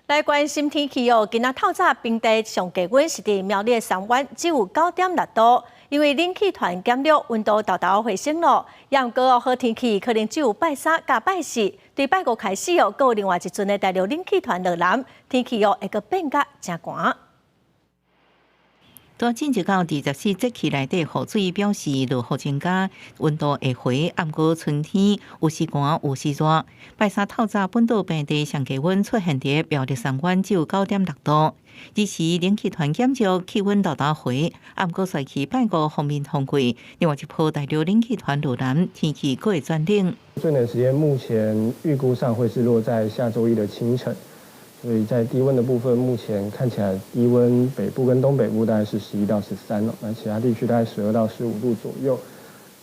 來關心天氣哦，今仔透早平地上低溫是佇苗栗三灣，只有9.6度，因為冷氣團減弱，溫度沓沓回升咯。也毋過哦，好天氣可能只有拜三佮拜四，對拜五開始哦，閣有另外一陣的大陸冷氣團落南，天氣哦會閣變甲誠寒。拄進入到24節氣內底，雨水表示落雨增加，溫度會回。毋過春天有時寒有時熱。拜三透早本島平地上低溫出現佇苗栗三灣只有9.6度。這時冷氣團減弱，氣溫沓沓回。毋過隨去拜五鋒面通過，另外一波大陸冷氣團落南，天氣閣會轉冷。最冷時間目前預估上會是落在下週一的清晨。所以在低溫的部分，目前看起來低溫北部跟東北部大概是11到13哦，那其他地區大概12到15度左右。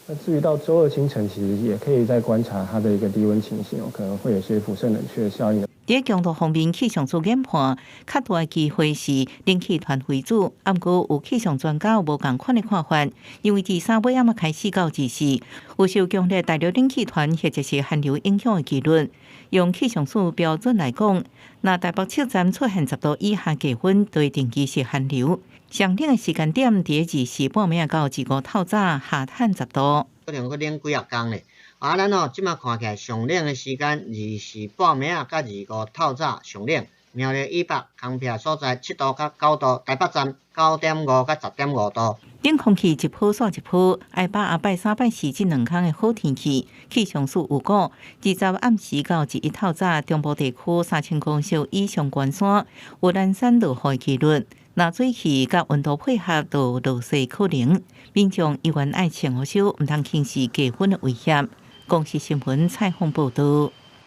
那至於到週二清晨，其實也可以再觀察它的一個低溫情形哦，可能會有些輻射冷卻效應。佇強度方面，氣象署研判，較大的機會是冷氣團為主，毋過有氣象專家有無仝款的看法，因為自三尾暗開始到二四，有受強烈大陸冷氣團或者是寒流影響的幾率。用氣象署標準來講，若台北車站出現10度以下低溫，就會定義是寒流。上冷的時間點佇24半暝到25透早下探10度。可能閣冷幾仔工咧。啊，咱哦，這馬看起來上冷的時間，24半暝仔佮25透早上冷。苗栗以北空避所在7度佮9度，台北站9.5佮10.5度。冷空氣一波煞一波，愛把握拜三拜四這兩天的好天氣。氣象署有講，二十暗時到一一透早，中部地區3000公尺以上懸山有攔山落雨的幾率。若水氣佮溫度配合，就落雪可能。民眾猶原愛穿雨衫，毋通輕視低溫的威脅。公視新聞蔡鳳報道。